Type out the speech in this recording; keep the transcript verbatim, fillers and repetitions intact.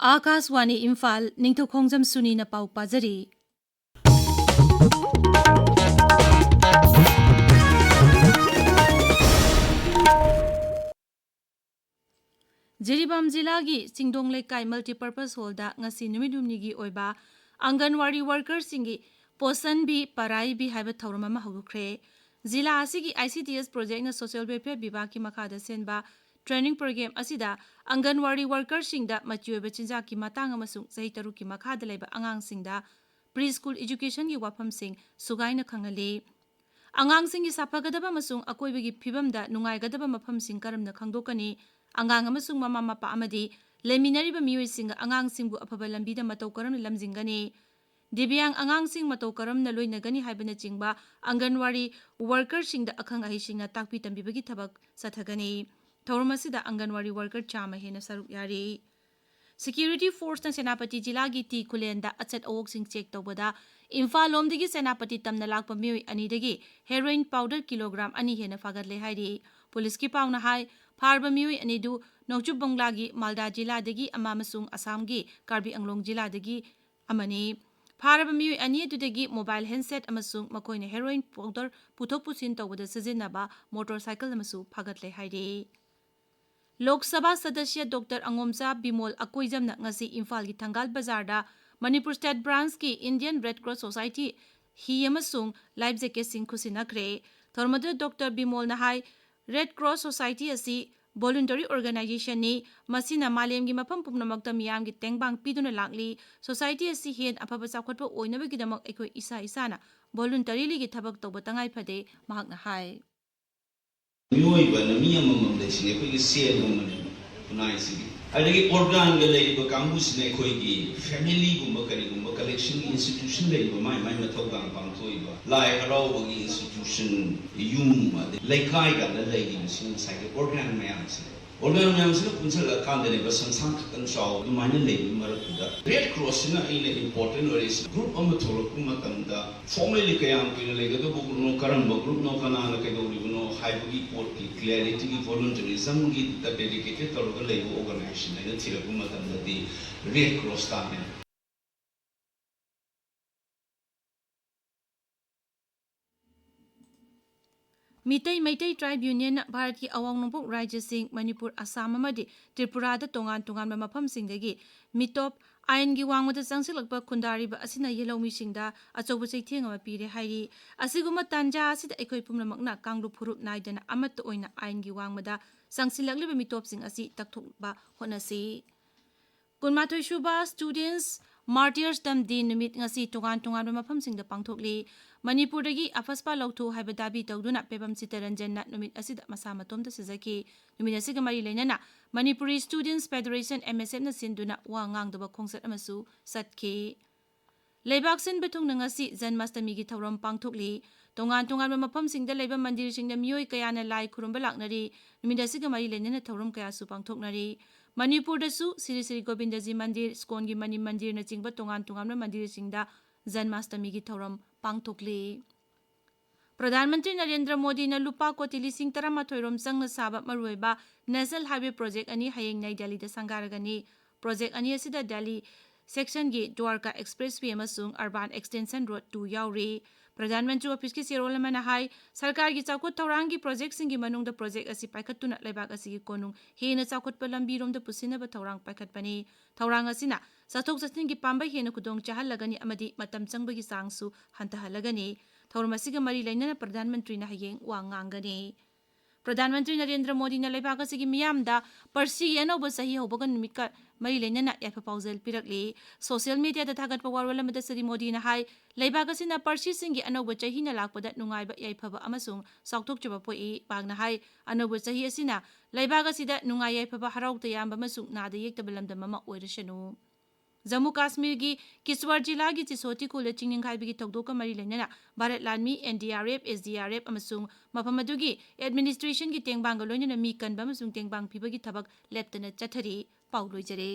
ꯑꯥꯀꯥꯁꯋꯥꯅꯤ ꯏꯝꯐꯥꯜ, ꯅꯤꯡꯊꯧꯈꯣꯡꯖꯝ ꯁꯨꯅꯤꯅ ꯄꯥꯎ ꯄꯥꯖꯔꯤ꯫ ꯖꯤꯔꯤꯕꯥꯝ ꯖꯤꯂꯥꯒꯤ ꯆꯤꯡꯗꯣꯡ ꯂꯩꯀꯥꯏ Multipurpose Hallꯗ ꯉꯁꯤ ꯅꯨꯃꯤꯠ ꯍꯨꯝꯅꯤꯒꯤ ꯑꯣꯏꯕ ꯑꯪꯒꯟꯋꯥꯔꯤ workerꯁꯤꯡꯒꯤ ꯄꯣꯁꯟ ꯕꯤ ꯄꯔꯥꯏ ꯕꯤ ꯍꯥꯏꯕ ꯊꯧꯔꯝ ꯑꯃ ꯍꯧꯗꯣꯛꯈ꯭ꯔꯦ꯫ ꯖꯤꯂꯥ ꯑꯁꯤꯒꯤ ICDS projectꯅ social welfare ꯕꯤꯚꯥꯒꯀꯤ ꯃꯈꯥꯗ ꯁꯦꯟꯕ training program ꯑꯁꯤꯗ ꯑꯪꯒꯟꯋꯥꯔꯤ workerꯁꯤꯡꯗ ꯃꯆꯤ ꯑꯣꯏꯕ ꯆꯤꯟꯖꯥꯛꯀꯤ ꯃꯇꯥꯡ ꯑꯃꯁꯨꯡ ꯆꯍꯤ ꯇꯔꯨꯛꯀꯤ ꯃꯈꯥꯗ ꯂꯩꯕ ꯑꯉꯥꯡꯁꯤꯡꯗ pre school educationꯒꯤ ꯋꯥꯐꯝꯁꯤꯡ ꯁꯨꯒꯥꯏꯅ ꯈꯪꯍꯜꯂꯤ꯫ ꯑꯉꯥꯡꯁꯤꯡꯒꯤ ꯁꯥꯐꯒꯗꯕ ꯑꯃꯁꯨꯡ ꯑꯀꯣꯏꯕꯒꯤ ꯐꯤꯕꯝꯗ ꯅꯨꯡꯉꯥꯏꯒꯗꯕ ꯃꯐꯝꯁꯤꯡ ꯀꯔꯝꯅ ꯈꯪꯗꯣꯛꯀꯅꯤ? ꯑꯉꯥꯡ ꯑꯃꯁꯨꯡ ꯃꯃꯥ ꯃꯄꯥ ꯑꯃꯗꯤ ꯂꯩꯃꯤꯟꯅꯔꯤꯕ ꯃꯤꯑꯣꯏꯁꯤꯡꯒ ꯑꯉꯥꯡꯁꯤꯡꯕꯨ ꯑꯐꯕ ꯂꯝꯕꯤꯗ ꯃꯇꯧ ꯀꯔꯝꯅ ꯂꯝꯖꯤꯡꯒꯅꯤ? ꯗꯤꯕ꯭ꯌꯥꯡ ꯑꯉꯥꯡꯁꯤꯡ ꯃꯇꯧ ꯀꯔꯝꯅ ꯂꯣꯏꯅꯒꯅꯤ ꯍꯥꯏꯕꯅꯆꯤꯡꯕ ꯑꯪꯒꯟꯋꯥꯔꯤ workerꯁꯤꯡꯗ ꯑꯈꯪ ꯑꯍꯩꯁꯤꯡꯅ ꯇꯥꯛꯄꯤ ꯇꯝꯕꯤꯕꯒꯤ ꯊꯕꯛ ꯆꯠꯊꯒꯅꯤ꯫ ꯊꯧꯔꯝ ꯑꯁꯤꯗ ꯑꯪꯒꯟꯋꯥꯔꯤ worker ꯆꯥꯝꯃ ꯍꯦꯟꯅ ꯁꯔꯨꯛ ꯌꯥꯔꯤ꯫ Security forceꯅ ꯁꯦꯅꯥꯄꯇꯤ ꯖꯤꯂꯥꯒꯤ ꯇꯤ ꯈꯨꯂꯦꯟꯗ ꯑꯆꯠ ꯑꯋꯣꯛꯁꯤꯡ check ꯇꯧꯕꯗ ꯏꯝꯐꯥꯜ ꯂꯣꯝꯗꯒꯤ ꯁꯦꯅꯥꯄꯇꯤ ꯇꯝꯅ ꯂꯥꯛꯄ ꯃꯤꯑꯣꯏ ꯑꯅꯤꯗꯒꯤ heroin powder kilogram ꯑꯅꯤ ꯍꯦꯟꯅ ꯐꯥꯒꯠꯂꯦ ꯍꯥꯏꯔꯤ꯫ ꯄꯨꯂꯤꯁꯀꯤ ꯄꯥꯎꯅ ꯍꯥꯏ, ꯐꯥꯔꯕ ꯃꯤꯑꯣꯏ ꯑꯅꯤꯗꯨ ꯅꯣꯡꯆꯨꯞ ꯕꯪꯂꯥꯒꯤ ꯃꯥꯜꯗꯥ ꯖꯤꯂꯥꯗꯒꯤ ꯑꯃ ꯑꯃꯁꯨꯡ ꯑꯁꯥꯝꯒꯤ ꯀꯥꯔꯕꯤ ꯑꯪꯂꯣꯡ ꯖꯤꯂꯥꯗꯒꯤ ꯑꯃꯅꯤ꯫ ꯐꯥꯔꯕ ꯃꯤꯑꯣꯏ ꯑꯅꯤ ꯑꯗꯨꯗꯒꯤ mobile handset ꯑꯃꯁꯨꯡ ꯃꯈꯣꯏꯅ heroin powder ꯄꯨꯊꯣꯛ ꯄꯨꯁꯤꯟ ꯇꯧꯕꯗ ꯁꯤꯖꯤꯟꯅꯕ motorcycle ꯑꯃꯁꯨ ꯐꯥꯒꯠꯂꯦ ꯍꯥꯏꯔꯤ꯫ ꯂꯣꯛ ꯁꯚꯥ ꯁꯗꯁ꯭ꯌ ꯗꯣꯛꯇꯔ ꯑꯉꯣꯝꯆꯥ ꯕꯤꯃꯣꯜ ꯑꯀꯣꯏꯖꯝꯅ ꯉꯁꯤ ꯏꯝꯐꯥꯜꯒꯤ ꯊꯪꯒꯥꯜ ꯕꯖꯥꯔꯗ Manipur State Branchꯀꯤ Indian Red Cross Society ꯍꯤ ꯑꯃꯁꯨꯡ life jacketꯁꯤꯡ ꯈꯨꯠꯁꯤꯟꯅꯈ꯭ꯔꯦ꯫ ꯊꯧꯔꯝ ꯑꯗꯨꯗ ꯗꯣꯛꯇꯔ ꯕꯤꯃꯣꯜꯅ ꯍꯥꯏ, Red Cross Society ꯑꯁꯤ voluntary organizationꯅꯤ, ꯃꯁꯤꯅ ꯃꯥꯂꯦꯝꯒꯤ ꯃꯐꯝ ꯄꯨꯝꯅꯃꯛꯇ ꯃꯤꯌꯥꯝꯒꯤ ꯇꯦꯡꯕꯥꯡ ꯄꯤꯗꯨꯅ ꯂꯥꯛꯂꯤ꯫ Society ꯑꯁꯤ ꯍꯦꯟꯅ ꯑꯐꯕ ꯆꯥꯎꯈꯠꯄ ꯑꯣꯏꯅꯕꯒꯤꯗꯃꯛ ꯑꯩꯈꯣꯏ ꯏꯁꯥ ꯏꯁꯥꯅ voluntarylyꯒꯤ ꯊꯕꯛ ꯇꯧꯕ ꯇꯉꯥꯏ ꯐꯗꯦ, ꯃꯍꯥꯛꯅ ꯍꯥꯏ꯫ ꯃꯤꯑꯣꯏꯕꯅ ꯃꯤ ꯑꯃꯃꯝꯗ ꯏꯁꯤꯡ ꯑꯩꯈꯣꯏꯒꯤ ꯁꯦꯜꯒꯨꯝꯕꯅꯦꯕ ꯈꯨꯟꯅꯥꯏꯁꯤꯗꯤ꯫ ꯑꯗꯒꯤ organꯒ ꯂꯩꯔꯤꯕ ꯀꯥꯡꯕꯨꯁꯤꯅ ꯑꯩꯈꯣꯏꯒꯤ familyꯒꯨꯝꯕ ꯀꯔꯤꯒꯨꯝꯕ collectionꯒꯤ institution ꯂꯩꯔꯤꯕ ꯃꯥꯏ ꯃꯥꯏ ꯃꯊꯧꯗꯥꯡ ꯄꯥꯡꯊꯣꯛꯏꯕ꯫ ꯂꯥꯏ ꯍꯔꯥꯎꯕꯒꯤ institution, ꯌꯨꯝ, ꯑꯗꯩ ꯂꯩꯀꯥꯏꯒ ꯂꯩꯔꯤꯕꯁꯤꯡ ꯉꯁꯥꯏꯒꯤ organ ꯃꯌꯥꯝꯁꯦ ꯑꯣꯔꯒꯥꯟ ꯃꯌꯥꯝꯁꯤꯅ ꯄꯨꯟꯁꯤꯜꯂꯀꯥꯟꯗꯅꯦꯕ ꯁꯪꯁꯥꯡ ꯈꯛꯇꯪ ꯆꯥꯎ꯫ ꯑꯗꯨꯃꯥꯏꯅ ꯂꯩꯕꯒꯤ ꯃꯔꯛꯇꯨꯗ ꯔꯦꯗ ꯀ꯭ꯔꯣꯁꯁꯤꯅ ꯑꯩꯅ ꯏꯝꯄꯣꯔꯇꯦꯟ ꯑꯣꯏꯔꯛꯏꯁꯦ꯫ ꯒ꯭ꯔꯨꯞ ꯑꯃ ꯊꯣꯛꯂꯛꯄ ꯃꯇꯝꯗ ꯐꯣꯔꯃꯦꯜꯂꯤ ꯀꯌꯥꯝ ꯀꯨꯏꯅ ꯂꯩꯒꯗꯕ ꯒ꯭ꯔꯨꯞꯅꯣ, ꯀꯔꯝꯕ ꯒ꯭ꯔꯨꯞꯅꯣ, ꯀꯅꯥꯅ ꯀꯩꯗꯧꯔꯤꯕꯅꯣ ꯍꯥꯏꯕꯒꯤ ꯄꯣꯠꯀꯤ ꯀ꯭ꯂꯦꯔꯤꯇꯤꯒꯤ ꯚꯣꯂꯨꯟꯇꯔꯤꯖꯝꯒꯤꯗ ꯗꯦꯗꯤꯀꯦꯇꯦꯠ ꯇꯧꯔꯒ ꯂꯩꯕ ꯑꯣꯔꯒꯅꯥꯏꯖꯦꯁꯟ ꯍꯥꯏꯅ ꯊꯤꯔꯛꯄ ꯃꯇꯝꯗꯗꯤ ꯔꯦꯗ ꯀ꯭ꯔꯣꯁ ꯇꯥꯔꯦ꯫ ꯃꯤꯇꯩ ꯃꯩꯇꯩ ꯇ꯭ꯔꯥꯏꯕ ꯌꯨꯅꯤꯌꯟꯅ ꯚꯥꯔꯠꯀꯤ ꯑꯋꯥꯡ ꯅꯣꯡꯄꯣꯛ ꯔꯥꯖ꯭ꯌꯁꯤꯡ ꯃꯅꯤꯄꯨꯔ, ꯑꯁꯥꯝ ꯑꯃꯗꯤ ꯇ꯭ꯔꯤꯄꯨꯔꯥꯗ ꯇꯣꯉꯥꯟ ꯇꯣꯉꯥꯟꯕ ꯃꯐꯝꯁꯤꯡꯗꯒꯤ ꯃꯤꯇꯣꯞ ꯑꯥꯏꯟꯒꯤ ꯋꯥꯡꯃꯗ ꯆꯪꯁꯤꯜꯂꯛꯄ ꯈꯨꯟꯗꯥꯔꯤꯕ ꯑꯁꯤꯅ ꯌꯦꯜꯍꯧꯃꯤꯁꯤꯡꯗ ꯑꯆꯧꯕ ꯆꯩꯊꯦꯡ ꯑꯃ ꯄꯤꯔꯦ ꯍꯥꯏꯔꯤ꯫ ꯑꯁꯤꯒꯨꯝꯕ ꯇꯥꯟꯖꯥ ꯑꯁꯤꯗ ꯑꯩꯈꯣꯏ ꯄꯨꯝꯅꯃꯛꯅ ꯀꯥꯡꯂꯨꯞ ꯐꯨꯔꯨꯞ ꯅꯥꯏꯗꯅ ꯑꯃꯠꯇ ꯑꯣꯏꯅ ꯑꯥꯏꯟꯒꯤ ꯋꯥꯡꯃꯗ ꯆꯪꯁꯤꯜꯂꯛꯂꯤꯕ ꯃꯤꯇꯣꯞꯁꯤꯡ ꯑꯁꯤ ꯇꯛꯊꯣꯛꯄ ꯍꯣꯠꯅꯁꯤ꯫ ꯀꯨꯟꯃꯥꯊꯣꯏ ꯁꯨꯕ Students Martyrs Dam Day ꯅꯨꯃꯤꯠ ꯉꯁꯤ ꯇꯣꯉꯥꯟ ꯇꯣꯉꯥꯟꯕ ꯃꯐꯝꯁꯤꯡꯗ ꯄꯥꯡꯊꯣꯛꯂꯤ꯫ ꯃꯅꯤꯄꯨꯔꯗꯒꯤ ꯑꯐꯁꯄꯥ ꯂꯧꯊꯣꯛꯎ ꯍꯥꯏꯕ ꯗꯥꯕꯤ ꯇꯧꯗꯨꯅ ꯄꯦꯕꯝ ꯆꯤꯇꯔꯟꯖꯟꯅ ꯅꯨꯃꯤꯠ ꯑꯁꯤꯗ ꯃꯁꯥ ꯃꯇꯣꯝꯇ ꯁꯤꯖꯈꯤ꯫ ꯅꯨꯃꯤꯠ ꯑꯁꯤꯒ ꯃꯔꯤ ꯂꯩꯅꯅ Manipuri Students Federation, M S F ꯅ ꯁꯤꯟꯗꯨꯅ ꯋꯥ ꯉꯥꯡꯗꯕ ꯈꯣꯡꯆꯠ ꯑꯃꯁꯨ ꯆꯠꯈꯤ꯫ ꯂꯩꯕꯥꯛ ꯁꯤꯟꯕ ꯊꯨꯡꯅ ꯉꯁꯤ ꯖꯟꯃꯥꯁꯇꯃꯤꯒꯤ ꯊꯧꯔꯝ ꯄꯥꯡꯊꯣꯛꯂꯤ꯫ ꯇꯣꯉꯥꯟ ꯇꯣꯉꯥꯟꯕ ꯃꯐꯝꯁꯤꯡꯗ ꯂꯩꯕ ꯃꯟꯗꯤꯔꯁꯤꯡꯗ ꯃꯤꯑꯣꯏ ꯀꯌꯥꯅ ꯂꯥꯏ ꯈꯨꯔꯨꯝꯕ ꯂꯥꯛꯅꯔꯤ꯫ ꯅꯨꯃꯤꯠ ꯑꯁꯤꯒ ꯃꯔꯤ ꯂꯩꯅꯅ ꯊꯧꯔꯝ ꯀꯌꯥꯁꯨ ꯄꯥꯡꯊꯣꯛꯅꯔꯤ꯫ ꯃꯅꯤꯄꯨꯔꯗꯁꯨ ꯁ꯭ꯔꯤ ꯁ꯭ꯔꯤ ꯒꯣꯕꯤꯟꯗꯖꯤ ꯃꯟꯗꯤꯔ, ꯏꯁꯀꯣꯟꯒꯤ ꯃꯅꯤ ꯃꯟꯗꯤꯔꯅꯆꯤꯡꯕ ꯇꯣꯉꯥꯟ ꯇꯣꯉꯥꯟꯕ ꯃꯟꯗꯤꯔꯁꯤꯡꯗ ꯖꯟꯃꯥꯁꯇꯃꯤꯒꯤ ꯊꯧꯔꯝ ꯄꯥꯡꯊꯣꯛꯂꯤ꯫ ꯄ꯭ꯔꯙꯥꯟ ꯃꯟꯇ꯭ꯔꯤ ꯅꯔꯦꯟꯗ꯭ꯔ ꯃꯣꯗꯤꯅ ꯂꯨꯄꯥ ꯀꯣꯇꯤ ꯂꯤꯁꯤꯡ ꯇꯔꯥꯃꯥꯊꯣꯏ ꯔꯣꯝ ꯆꯪꯅ ꯁꯥꯕ ꯃꯔꯨꯑꯣꯏꯕ National Highway project ꯑꯅꯤ ꯍꯌꯦꯡ ꯅꯩ ꯗꯦꯜꯂꯤꯗ ꯁꯪꯒꯥꯔꯒꯅꯤ꯫ Project ꯑꯅꯤ ꯑꯁꯤꯗ ꯗꯦꯜꯂꯤ ꯁꯦꯛꯁꯟꯒꯤ ꯗ꯭ꯋꯥꯔꯀꯥ Expressway ꯑꯃꯁꯨꯡ Urban Extension Road two ꯌꯥꯎꯔꯤ꯫ ꯄ꯭ꯔꯙꯥꯟ ꯃꯟꯇ꯭ꯔꯤ ꯑꯣꯐꯤꯁꯀꯤ ꯆꯦꯔꯣꯜ ꯑꯃꯅ ꯍꯥꯏ, ꯁꯔꯀꯥꯔꯒꯤ ꯆꯥꯎꯈꯠ ꯊꯧꯔꯥꯡꯒꯤ ꯄ꯭ꯔꯣꯖꯦꯛꯁꯤꯡꯒꯤ ꯃꯅꯨꯡꯗ ꯄ꯭ꯔꯣꯖꯦꯛ ꯑꯁꯤ ꯄꯥꯏꯈꯠꯇꯨꯅ ꯂꯩꯕꯥꯛ ꯑꯁꯤꯒꯤ ꯀꯣꯅꯨꯡ ꯍꯦꯟꯅ ꯆꯥꯎꯈꯠꯄ ꯂꯝꯕꯤꯔꯣꯝꯗ ꯄꯨꯁꯤꯟꯅꯕ ꯊꯧꯔꯥꯡ ꯄꯥꯏꯈꯠꯄꯅꯤ꯫ ꯊꯧꯔꯥꯡ ꯑꯁꯤꯅ ꯆꯠꯊꯣꯛ ꯆꯠꯁꯤꯟꯒꯤ ꯄꯥꯝꯕꯩ ꯍꯦꯟꯅ ꯈꯨꯗꯣꯡ ꯆꯥꯍꯜꯂꯒꯅꯤ ꯑꯃꯗꯤ ꯃꯇꯝ ꯆꯪꯕꯒꯤ ꯆꯥꯡꯁꯨ ꯍꯟꯊꯍꯜꯂꯒꯅꯤ꯫ ꯊꯧꯔꯝ ꯑꯁꯤꯒ ꯃꯔꯤ ꯂꯩꯅꯅ ꯄ꯭ꯔꯙꯥꯟ ꯃꯟꯇ꯭ꯔꯤꯅ ꯍꯌꯦꯡ ꯋꯥ ꯉꯥꯡꯒꯅꯤ꯫ ꯄ꯭ꯔꯙꯥꯟ ꯃꯟꯇ꯭ꯔꯤ ꯅꯔꯦꯟꯗ꯭ꯔ ꯃꯣꯗꯤꯅ ꯂꯩꯕꯥꯛ ꯑꯁꯤꯒꯤ ꯃꯤꯌꯥꯝꯗ ꯄꯥꯔꯁꯤꯒꯤ ꯑꯅꯧꯕ ꯆꯍꯤ ꯍꯧꯕꯒ ꯅꯨꯃꯤꯠꯀ ꯃꯔꯤ ꯂꯩꯅꯅ ꯌꯥꯏꯐ ꯄꯥꯎꯖꯦꯜ ꯄꯤꯔꯛꯂꯤ꯫ Social media ꯗ ꯊꯥꯒꯠꯄ ꯋꯥꯔꯣꯜ ꯑꯃꯗ ꯁ꯭ꯔꯤ ꯃꯣꯗꯤꯅ ꯍꯥꯏ, ꯂꯩꯕꯥꯛ ꯑꯁꯤꯅ ꯄꯥꯔꯁꯤꯁꯤꯡꯒꯤ ꯑꯅꯧꯕ ꯆꯍꯤꯅ ꯂꯥꯛꯄꯗ ꯅꯨꯡꯉꯥꯏꯕ, ꯌꯥꯏꯐꯕ ꯑꯃꯁꯨꯡ ꯆꯥꯎꯊꯣꯛꯆꯕ ꯄꯣꯛꯏ꯫ ꯃꯍꯥꯛꯅ ꯍꯥꯏ, ꯑꯅꯧꯕ ꯆꯍꯤ ꯑꯁꯤꯅ ꯂꯩꯕꯥꯛ ꯑꯁꯤꯗ ꯅꯨꯡꯉꯥꯏ ꯌꯥꯏꯐꯕ, ꯍꯔꯥꯎ ꯇꯌꯥꯝꯕ ꯑꯃꯁꯨꯡ ꯅꯥꯗ ꯌꯦꯛꯇꯕ ꯂꯝꯗꯝ ꯑꯃ ꯑꯣꯏꯔꯁꯅꯨ꯫ ꯖꯝꯃꯨ ꯀꯥꯁꯃꯤꯔꯒꯤ ꯀꯤꯁ꯭ꯋꯥꯔ ꯖꯤꯂꯥꯒꯤ ꯆꯤꯁꯣꯇꯤ ꯈꯨꯜꯗ ꯆꯤꯡ ꯅꯤꯡꯈꯥꯏꯕꯒꯤ ꯊꯧꯗꯣꯛꯀ ꯃꯔꯤ ꯂꯩꯅꯅ ꯚꯥꯔꯠ ꯂꯥꯟꯃꯤ, N D R F, S D R F ꯑꯃꯁꯨꯡ ꯃꯐꯝ ꯑꯗꯨꯒꯤ administrationꯒꯤ ꯇꯦꯡꯕꯥꯡꯒ ꯂꯣꯏꯅꯅ ꯃꯤ ꯀꯟꯕ ꯑꯃꯁꯨꯡ ꯇꯦꯡꯕꯥꯡ ꯄꯤꯕꯒꯤ ꯊꯕꯛ ꯂꯦꯞꯇꯅ ꯆꯠꯊꯔꯤ꯫ ꯄꯥꯎ ꯂꯣꯏꯖꯔꯦ꯫